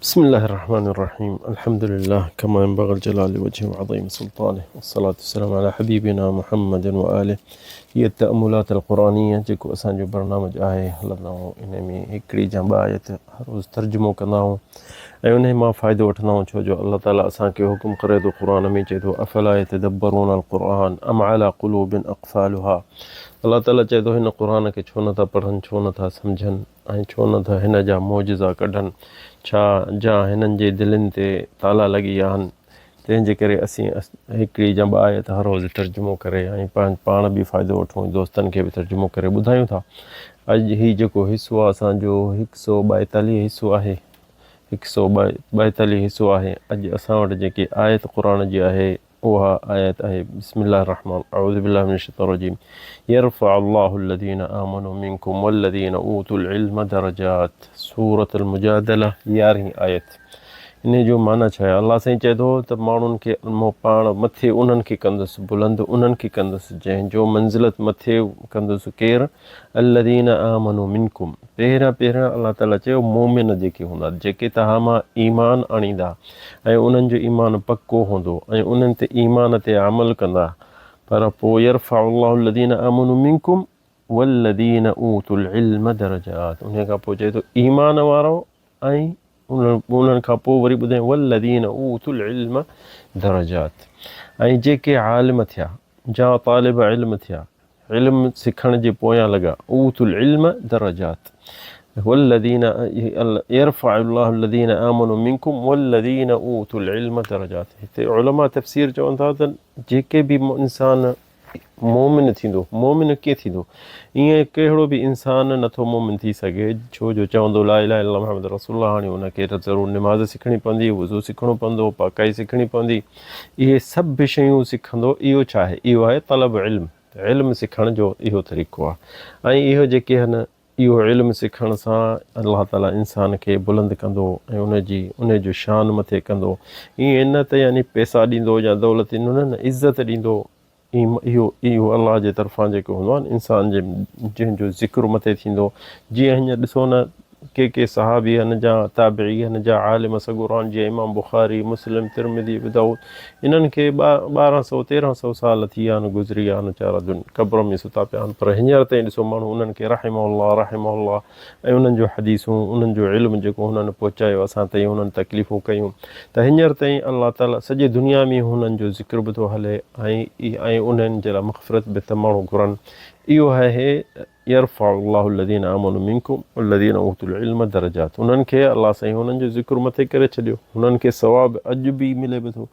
بسم الله الرحمن الرحيم الحمد لله كما ينبغي الجلال وجهه وعظيم سلطانه والصلاة والسلام على حبيبنا محمد وآله هي التأملات القرآنية جيڪو اسان جو برنامج آهي هلندا آهيون ان ۾ هڪڙي جا ٻه آيت هر روز ترجمو ڪندا آهيون ۽ انهي مان فائدو وٺندا آهيون ڇو جو الله تعالي اسان کي حڪم ڪري ٿو قرآن ۾ چئي ٿو افلا يتدبرون القرآن ام على قلوب اقفالها الله تعالي چئي ٿو هن قرآن کي ڇو نٿا پڙهن ڇو نٿا سمجهن ۽ ڇو نه ٿا هن جا معجزا ڪڍن؟ ڇا جا هنن جي دلين تي تالا لڳي ويا آهن؟ تنهن جي ڪري اسين هڪڙي يا ٻه آيت هر روز ترجمو ڪري ۽ پاڻ به فائدو وٺون ۽ دوستن کي به ترجمو ڪري ٻڌايون ٿا. اڄ هي جيڪو حصو آهي اسان جو هڪ سو ٻائيتاليهه حصو آهي. هڪ سو ٻائيتاليهه حصو آهي. اڄ اسان وٽ جيڪي آيت قرآن جي آهي اها آيت آهي، بسم الله الرحمن اعوذ بالله من الشيطان الرجيم يرفع الله الذين آمنوا منكم والذين اوتوا العلم درجات سورة المجادله يارهين آيت ان جو معنيٰ ڇا آهي الله سائين چئي ٿو ته ماڻهن کي مون پاڻ مٿي انهن کي ڪندس بلند انهن کي ڪندس جنهن جو منزلت مٿي ڪندس ڪير الذين آمنوا منڪم پهريان پهريان الله تعالي چيو مؤمن جيڪي هوندا جيڪي توهان مان ايمان آڻيندا ۽ انهن جو ايمان پڪو هوندو ۽ انهن تي ايمان تي عمل ڪندا پر پوء يرفع الله الذين آمنوا منڪم والذين اوتوا العلم درجات انهي کان پوء چئي ٿو ايمان وارو ۽ انهن کان پوء وري ٻڌائين والذين اوتوا العلم درجات ۽ جيڪي عالم ٿيا جا طالب علم ٿيا علم سکڻ جي پويان لڳا، اوتوا العلم درجات والذين يرفع الله الذين آمنوا منكم والذين اوتوا العلم درجات هتي علماء تفسير چون ٿا ته جيڪي به انسان مومن ٿيندو مومن ڪيئن ٿيندو ائين ڪهڙو به انسان نٿو مومن ٿي سگهي ڇو جو چوندو لا اله الا الله محمد رسول الله هاڻي ان کي ته ضرور نماز سکڻي پوندي وضو سکڻو پوندو پاڪائي سکڻي پوندي اهي سڀ شيون سکندو اهو ڇا آهي؟ اهو آهي طلب علم، علم سکڻ جو اهو طريقو آهي ۽ اهو جيڪي آهن اهو علم سکڻ سان الله تعالي انسان کي بلند ڪندو ۽ ان جي ان جو شان مٿي ڪندو ائين نه ته يعني پئسا ڏيندو يا دولت ڏيندو نه نه عزت ڏيندو اهو اهو الله جي طرفان جيڪو هوندو آهي نه انسان جي جنهن جو ذڪر مٿي ٿيندو جيئن هينئر ڏسو نه ڪي ڪي صحابي هن جا تابعي هن جا عالم سڳورا آهن جيئن امام بخاري، مسلم، ترمذي، ابو دائود انهن کي 12 سو 13 سو سال ٿي ويا آهن گذري ويا آهن ويچارا دن قبر ۾ ستا پيا آهن پر هينئر تائين ڏسو ماڻهو انهن کي رحمه الله رحمه الله ۽ انهن جو حديثون انهن جو علم جيڪو هنن پهچايو اسان تائين انهن تڪليفون ڪيون ته هينئر تائين الله تعالي سڄي دنيا ۾ هنن جو ذڪر به ٿو هلي ۽ ۽ انهن جي لاء مغفرت به ته ماڻهو گهرن اهو آهي يرفع الله الذين آمنوا منڪم والذين اوتوا العلم درجات انهن کي الله سائين انهن جو ذڪر مٿي ڪري ڇڏيو انهن کي ثواب اڄ به ملي به ٿو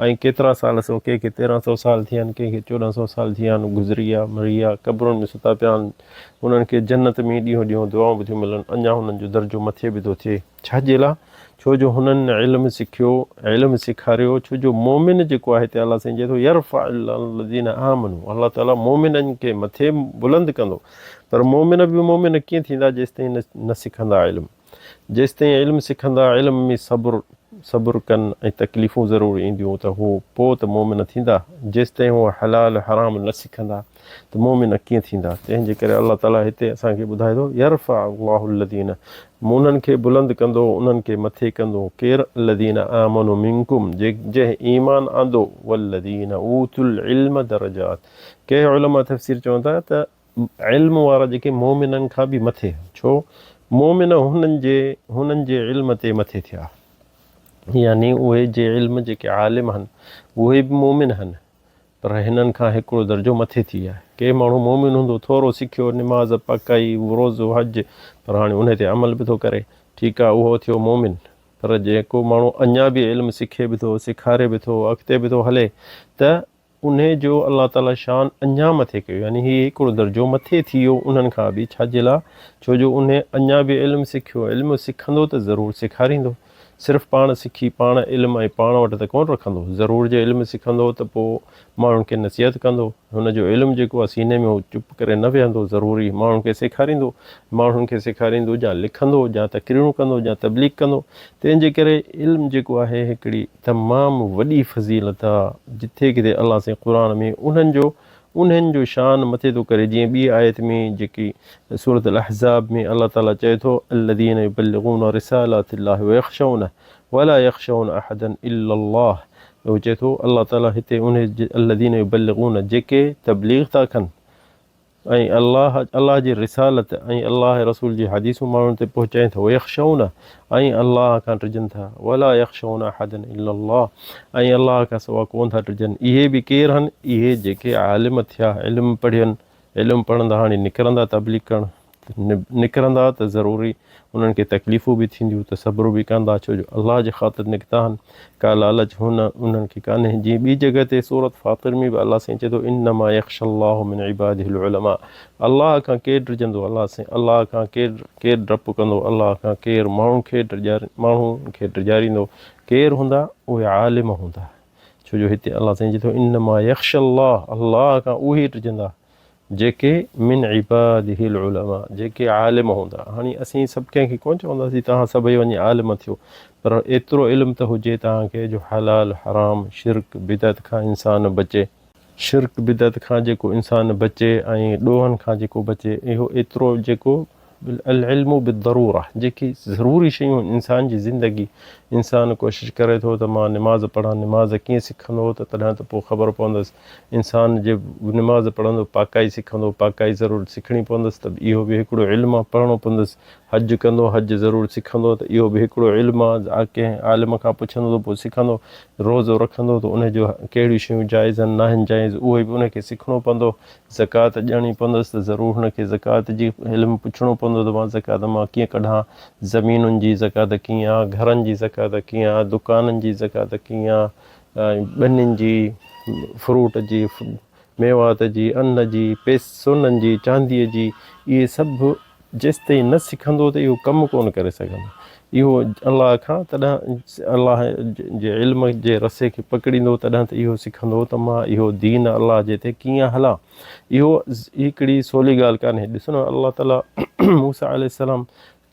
۽ ڪيترا سال سو ڪنهن کي 13 سو سال ٿيا آهن ڪنهن کي 14 سو سال ٿيا آهن گذري ويا مري ويا قبرن ۾ ستا پيا آهن انهن کي جنت ۾ ڏينهون ڏينهون دعائون به ٿيون ملن اڃا انهن جو درجو مٿي به ٿو ٿئي ڇا جي لاء؟ ڇو جو هنن علم سکيو، علم سيکاريو، ڇو جو مؤمن جيڪو آهي هتي الله سائين چئي ٿو يرفع الله الذين آمنوا الله تعالي مؤمنن کي مٿي بلند ڪندو پر مؤمن به مؤمن ڪيئن ٿيندا جيستائين نه سکندا علم جيستائين علم سکندا علم ۾ صبر صبر ڪن ۽ تڪليفون ضرور اينديون ته هو پوء ته مؤمن ٿيندا جيستائين هو حلال حرام نه سکندا ته مؤمن ڪيئن ٿيندا؟ تنهن جي ڪري الله تعاليٰ هتي اسان کي ٻڌائي ٿو، يرفع الله الذين انهن کي بلند ڪندو، انهن کي مٿي ڪندو، ڪير؟ الذين آمنوا منڪم جنهن ايمان آندو، والذين اوتوا العلم درجات ڪي علماء تفسير چون ٿا ته علم وارا جيڪي مؤمنن کان به مٿي، ڇو؟ مؤمن هنن جي هنن جي علم تي مٿي ٿيا، يعني اهي جي علم جيڪي عالم هن اهي به مؤمن هن، پر هنن کان هڪڙو درجو مٿي ٿي آهي. ڪي ماڻهو مؤمن هوندو، ٿورو سکيو، نماز، پاڪائي، روزو، حج، پر هاڻي انهي تي عمل به ٿو ڪري. ٺيڪ آهي، اهو ٿيو مؤمن. پر جيڪو ماڻهو اڃا به علم سکي به ٿو، سيکاري به ٿو، اڳتي به ٿو هلي ته انهي جو الله تعاليٰ شان اڃا مٿي ڪيو. يعني هي هڪڙو درجو مٿي ٿي ويو انهن کان به. ڇا جي لاء؟ ڇو جو انهي اڃا به علم سکيو. علم سکندو ته ضرور سيکاريندو. صرف پاڻ سکي پاڻ علم ۽ پاڻ وٽ ته ڪونه رکندو، ضرور جي علم سکندو ته پوء ماڻهن کي نصيحت ڪندو، هن جو علم جيڪو آهي سيني ۾ هو چپ ڪري نه ويهندو، ضرور ئي ماڻهن کي سيکاريندو، ماڻهن کي سيکاريندو جا لکندو جا تقريرون ڪندو جا تبليغ ڪندو، تنهن جي ڪري علم جيڪو آهي هڪڙي تمام وڏي فضيلت آهي، جٿي ڪٿي الله سائين قرآن ۾ انهن جو. انهن جو شان مٿي ٿو ڪري جيئن ٻي آيت ۾ جيڪي سورة الاحزاب ۾ الله تعالي چئي ٿو الذين يبلغون رسالات الله ويخشونه ولا يخشون احدا الا الله اهو چئي ٿو الله تعالي هتي انهي الذين يبلغون جيڪي تبليغ ٿا ڪن ۽ الله الله جي رسالت ۽ الله رسول جي حديثون ماڻهن تي پهچائين ٿا ويخشون ۽ الله کان ڊڄن ٿا ولا يخشون احدا الا الله ۽ الله کان سوا ڪون ٿا ڊڄن اهي به ڪير هن اهي جيڪي عالم ٿيا علم پڙهين علم پڙهندا هاڻي نڪرندا تبليغ ڪرڻ نڪرندا ته ضروري انهن کي تڪليفون به ٿينديون ته صبر به ڪندا ڇو جو الله جي خاطر نڪتا آهن ڪا لالچ هن انهن کي ڪانهي جيئن ٻي جڳهه تي سورت فاطر ۾ به الله سائين چئي ٿو انما يخشي الله من عباده العلماء الله کان ڪير ڊڄندو الله سائين الله کان ڪير ڪير ڊپ ڪندو الله کان ڪير ماڻهن کي ڊڄار ماڻهن کي ڊڄاريندو ڪير هوندا اهي عالم هوندا ڇو جو هتي الله سائين چئي ٿو انما يخشي الله الله کان اهي ڊڄندا جيڪي من عباده العلماء جيڪي عالم هوندا. هاڻي اسين سڀ ڪنهن کي ڪونه چونداسين توهان سڀئي وڃي عالم ٿيو پر ايترو علم ته هجي توهان کي جو حلال حرام شرڪ بدعت کان انسان بچي. شرڪ بدعت کان جيڪو انسان بچي ۽ ڏوهن کان جيڪو بچي اهو ايترو جيڪو العلم بالضروره جيڪي ضروري شيون آهن انسان جي زندگي انسان ڪوشش ڪري ٿو ته مان نماز پڙهان نماز ڪيئن سکندو ته تڏهن ته پوء خبر پوندس انسان جي نماز پڙهندو پاڪائي سکندو پاڪائي ضرور سکڻي پوندس ته اهو به هڪڙو علم آهي پڙهڻو پوندس حج ڪندو حج ضرور سکندو ته اهو به هڪڙو علم آهي ڪنهن عالم کان پڇندو ته پوء سکندو روزو رکندو ته ان جو ڪهڙيون شيون جائز آهن ناهن جائز اهو به ان کي سکڻو پوندو زڪوات ڏيڻي پوندس ته ضرور هن کي زڪوات جي علم پڇڻو پوندو ته مان زڪوات مان ڪيئن ڪڍان، زمينن جي زڪوات ڪيئن آ، گهرن جي زڪوات ڪيئن آ، دڪانن جي زڪوات ڪيئن آ ۽ ٻنين جي، فروٽ جي، ميوات جي، ان جي، سونن جي، چانديء جي، اهي سڀ جيستائين نه سکندو ته اهو ڪم ڪونه ڪري سگهندو. اهو الله کان تڏهن الله جي علم جي رسي کي پڪڙيندو تڏهن ته اهو سکندو ته مان اهو دين الله جي تي ڪيئن هلان. اهو هڪڙي سولي ڳالهه ڪانهي. ڏسو نه الله تعاليٰ موسيٰ عليه السلام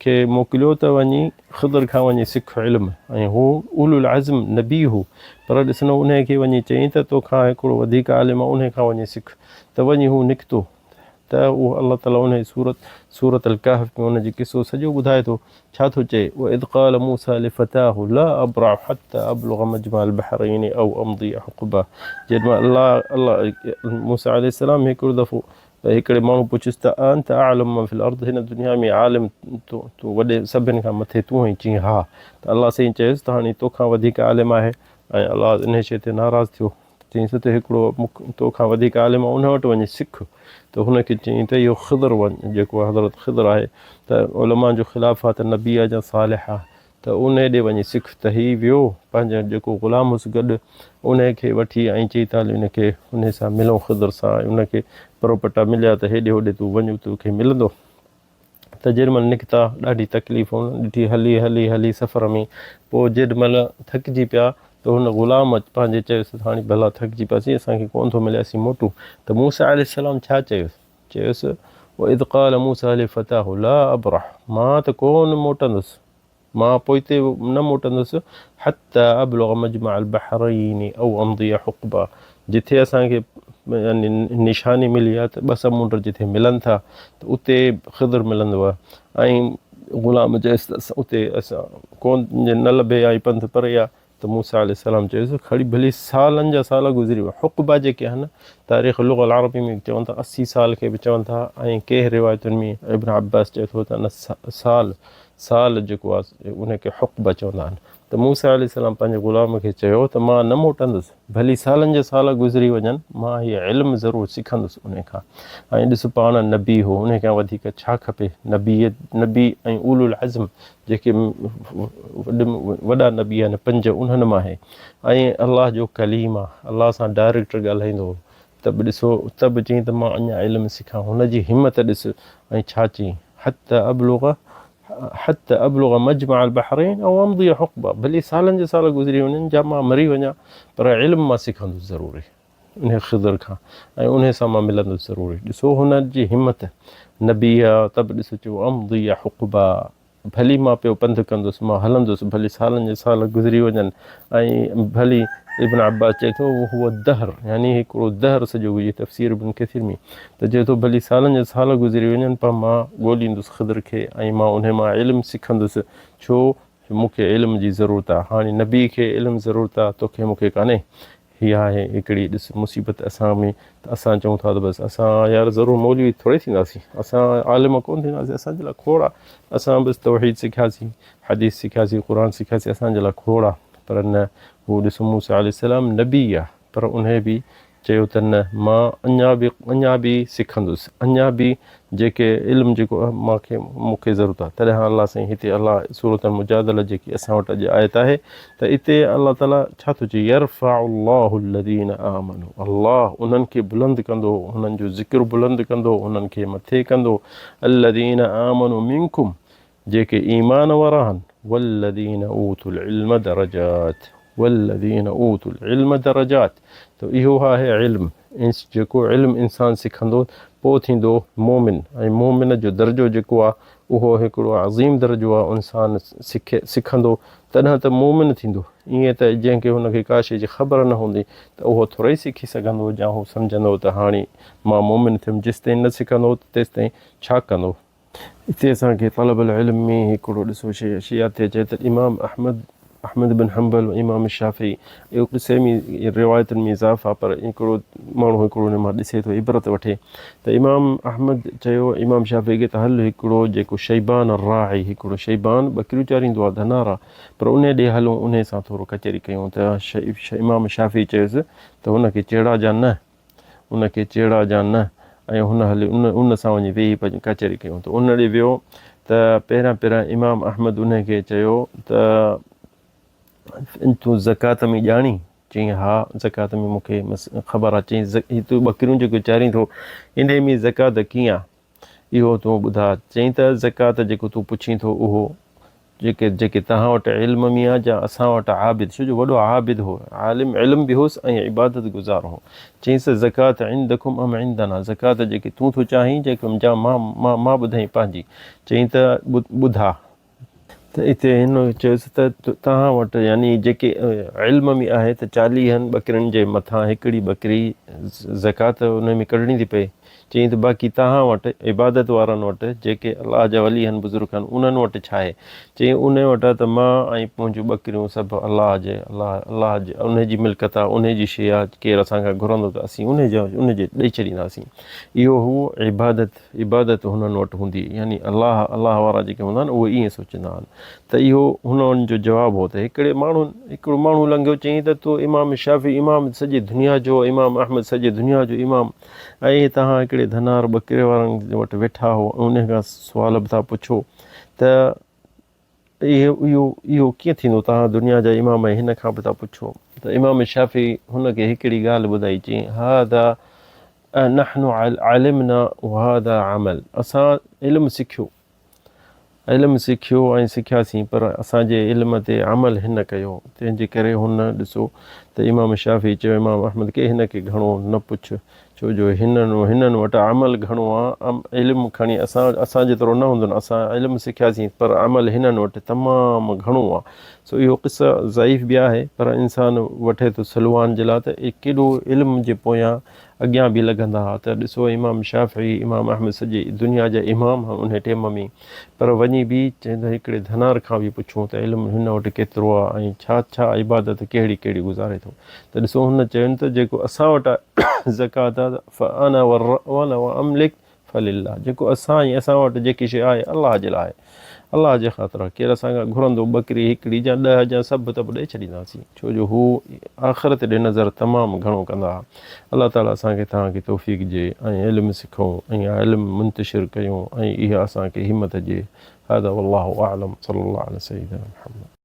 کي موڪليو ته وڃي خضر کان وڃي سک علم ۽ هو اولو العزم نبي هو پر ڏس نه انهي کي وڃي چيائين ته توکان هڪڙو وڌيڪ عالم آهي انهي کان وڃي سک ته وڃي هو نڪتو ته اهو الله تعاليٰ انهيء سورت، سورة الڪهف، ۾ ان جي قصو سڄو ٻڌائي ٿو. ڇا ٿو چئي، واذ قال موسيٰ لفتاه لا ابرح حتي ابلغ مجمع البحرين او امضي حقبا جنهن مهل الله الله موسيٰ عليه السلام هڪڙو دفعو هڪڙي ماڻهو پڇيس ته انت اعلم من في الارض هن دنيا ۾ عالم تون تون وڏي سڀن کان مٿي تون آهين چيائين ها ته الله سائين چيس ته هاڻي توکان وڌيڪ عالم آهي ۽ الله انهيء شيء تي ناراض ٿيو چيائينس ته هڪڙو تو کان وڌيڪ عالم آهي ان وٽ وڃي سک ته هن کي چيائين ته اهو خضر وڃ جيڪو حضرت خضر آهي ته علماء جو خلاف آهي ته نبي آهي يا صالح آهي ته ان ڏي وڃي سک ته هي ويو پنهنجو جيڪو غلام هوس گڏ ان کي وٺي ۽ چئي ته هل ان کي ان سان ملون خضر سان ان کي پروپٽا مليا ته هيڏي هوڏي تون وڃ توکي ملندو ته جيڏي مهل نڪتا ڏاڍي تڪليف هن ڏٺي هلي هلي هلي سفر ۾ پوء جيڏي مهل ٿڪجي پيا ته هن غلام پنهنجي چيس ته هاڻي ڀلا ٿڪجي پياسين اسان کي ڪونه ٿو ملي اسين موٽون ته موسيٰ عليه السلام ڇا چيس چيس واذ قال موسيٰ لفتاه لا ابرح مان ته ڪونه موٽندس مان پوئتي نه موٽندس حتي ابلغ مجمع البحرين او امضي حقبا جتي اسان کي يعني نشاني ملي آهي ته ٻه سمنڊ جتي ملن ٿا ته اتي خضر ملندو آهي ۽ غلام چيس ته اتي اسان ڪون نه لڀي آئي پنڌ پري آهي ته موسيٰ عليه السلام چيس کڙي ڀلي سالن جا سال گذري ويا حقبا جيڪي آهن تاريخ لغة العربي ۾ چون ٿا 80 سال کي به چون ٿا ۽ ڪنهن روايتن ۾ ابن عباس چئي ٿو ته سال سال جيڪو آهي ان کي حقبا چوندا آهن ته موسيٰ عليه السلام پنهنجي غلام کي چيو ته مان نه موٽندس ڀلي سالن جا سال گذري وڃن مان هي علم ضرور سکندس ان کان ۽ ڏس پاڻ نبي هو ان کان وڌيڪ ڇا کپي نبي نبي ۽ اولو العزم جيڪي وڏا نبي آهن پنج انهن مان آهي ۽ الله جو ڪليم آهي الله سان ڊائريڪٽ ڳالهائيندو هو ته به ڏسو ته به چئين ته مان اڃا علم سکان هن جي همت ڏس ۽ ڇا چئين حتي ابلغ حتي ابلغ مجمع البحرين او امضي حقبا ڀلي سالن جا سال گذري وڃن جا مان مري وڃان پر علم مان سکندس ضروري انهي خضر کان ۽ انهي سان مان ملندس ضروري ڏسو هن جي همت نبي آ ته به ڏسو چيو امضي حقبا ڀلي مان پيو پنڌ ڪندس، مان هلندس، ڀلي سالن جا سال گذري وڃن ۽ ڀلي ابن عباس چئي ٿو وهو الدهر يعني هڪڙو دهر سڄو گذري تفسير ابن ڪثير ۾ ته چئي ٿو ڀلي سالن جا سال گذري وڃن پر مان ڳوليندس خضر کي ۽ مان انهي مان علم سکندس ڇو جو مون کي علم جي ضرورت آهي هاڻي نبي کي علم ضرورت آهي توکي مون کي ڪانهي هي آهي هڪڙي ڏس مصيبت اسان ۾ ته اسان چئون ٿا ته بس اسان يار ضرور مولوي ٿوري ٿينداسين اسان عالم ڪونه ٿينداسين اسان جي لاء کوڙ آ اسان بس توحيد سکياسين حديث سکياسين قرآن سکياسين اسان جي لاء کوڙ آ پر نه هو ڏس موسيٰ عليه السلام نبي آ پر انهي به چيو ته نه مان اڃا به اڃا به سکندس اڃا به جيڪي علم جيڪو مان کي مون کي ضرورت آهي تڏهن الله سائين هتي الله سورة المجادله جيڪي اسان وٽ اڄ آيت آهي ته اتي الله تعالي ڇا ٿو چئي يرفع الله الذين آمنوا الله انهن کي بلند ڪندو انهن جو ذڪر بلند ڪندو انهن کي مٿي ڪندو الذين آمنوا منڪم جيڪي ايمان وارا آهن، والذين اوتوا العلم درجات والذين اوتوا العلم درجات ته اهو آهي علم جيڪو علم انسان سکندو پوء ٿيندو مؤمن ۽ مؤمن جو درجو جيڪو آهي اهو هڪڙو عظيم درجو آهي انسان سکي سکندو تڏهن ته مؤمن ٿيندو ائين ته جنهن کي هن کي ڪا شيء جي خبر نه هوندي ته اهو ٿورئي سکي سگهندو يا هو سمجهندو ته هاڻي مان مؤمن ٿيم جيستائين نه سکندو تيستائين ڇا ڪندو. اتي اسان کي طلب العلم ۾ هڪڙو ڏسو شيء اشياء ٿي اچي ته امام احمد احمد بن حنبل و امام شافعي اهو قصي ۾ روايتن ۾ اضاف آ پر هڪڙو ماڻهو هڪڙو ان مان ڏسي ٿو عبرت وٺي ته امام احمد چيو امام شافعي کي ته هل هڪڙو جيڪو شيبان الراعي هڪڙو شيبان ٻڪريون چاريندو آ ڌنار آ پر انهي ڏي هلون انهي سان ٿورو ڪچهري ڪيون ته امام شافعي چيس ته هن کي چيڙاجان نه ان کي چيڙاجان نه ۽ هن هلي ان ان سان وڃي ويهي پنهنجي ڪچهري ڪيون ته ان ڏي ويو ته پهريان پهريان امام احمد ان کي چيو ته تون زڪوات ۾ ڄاڻي؟ چيائين ها زڪوات ۾ مون کي خبر آهي. چيائين هي تون ٻڪريون جيڪو چارين ٿو انهي ۾ زڪوات ڪيئن آهي؟ اهو تون ٻڌاء. چيائين ته زڪوات جيڪو تون پڇين ٿو اهو جيڪي جيڪي توهان وٽ علم ۾ آ جا اسان وٽ عابد ڇو جو وڏو عابد هو عالم علم به هوس ۽ عبادت گذار هو. چيائينس ته زڪوات عندڪم ام عندنا زڪوات جيڪي تون ٿو چاهين جيڪي جا مان مان مان ٻڌائين پنهنجي. چيائين ته ٻڌاء. ته اتي هن چيس ته توهان وٽ يعني جيڪي علم ۾ آهي ته چاليهن ٻڪرين جي مٿان هڪڙي ٻڪري زڪوات ان ۾ ڪڍڻي ٿي پئي. چيائين ته باقي توهان وٽ، عبادت وارن وٽ، جيڪي الله جا ولي آهن، بزرگ آهن، انهن وٽ ڇا آهي؟ چيائين انهي وٽ آهي ته مان ۽ منهنجون ٻڪريون سڀ الله جي، الله، الله جي، انهي جي ملڪيت آهي، انهي جي شيء آهي، ڪير اسان کان گهرندو ته اسين انهي جا، انهي جي ڏئي ڇڏينداسين. اهو هو عبادت، عبادت هنن وٽ هوندي، يعني الله، الله وارا جيڪي هوندا آهن، اهي ائين سوچيندا آهن. ته اهو هنن جو جواب هو ته هڪڙي ماڻهو، هڪڙو ماڻهو لنگهيو، چيائين ته تو امام شافعي امام سڄي دنيا جو، امام احمد سڄي دنيا جو امام، ۽ توهان هڪڙي ڌنار ٻڪري وارن وٽ ويٺا هو ۽ انهي کان سوال به ٿا پڇو ته اهو اهو اهو ڪيئن ٿيندو توهان دنيا جا امام ۽ هن کان به ٿا پڇو ته امام شافعي هن کي هڪڙي ڳالهه ٻڌائي چيائين هذا نحن علمنا وهذا عمل اسان علم سکيو علم سکيو ۽ سکياسين پر اسان جي علم تي عمل هن ڪيو تنهن جي ڪري هن ڏسو ته امام شافعي چيو امام احمد کي هن کي گهڻو نه پڇ ڇو جو هنن هنن وٽ عمل گهڻو آ علم کڻي اسان اسان جيترو نه هوندن اسان علم سکياسين پر عمل هنن وٽ تمام گهڻو آ سو اهو قصه ضعيف به آهي پر انسان وٺي ٿو سلوان جي لاء ته ڪيڏو علم جي پويان اڳيان به لڳندا ها ته ڏسو امام شافعي، امام احمد سڄي دنيا جا امام هئا انهي ٽيم ۾ پر وڃي به چين ته هڪڙي ڌنار کان به پڇون ته علم هن وٽ ڪيترو آ ۽ ڇا ڇا عبادت ڪهڙي ڪهڙي گذاري ٿو ته ڏسو هن چين ته جيڪو اسان وٽ زڪوات آ فانا وانا واملڪ فلله جيڪو اسان ۽ اسان وٽ جيڪي شيء آهي الله جي لاء آهي الله جي خاطر آهي ڪير اسان کان گهرندو ٻڪري هڪڙي جا ڏهه جا سڀ ته به ڏئي ڇڏينداسين ڇو جو هو آخرت ڏي نظر تمام گهڻو ڪندا ها الله تعالي اسان کي توهان کي توفيق ڏي ۽ علم سکون ۽ علم منتشر ڪيون ۽ اها اسان کي همت ڏي هذا والله اعلم صلي الله علي سيدنا محمد.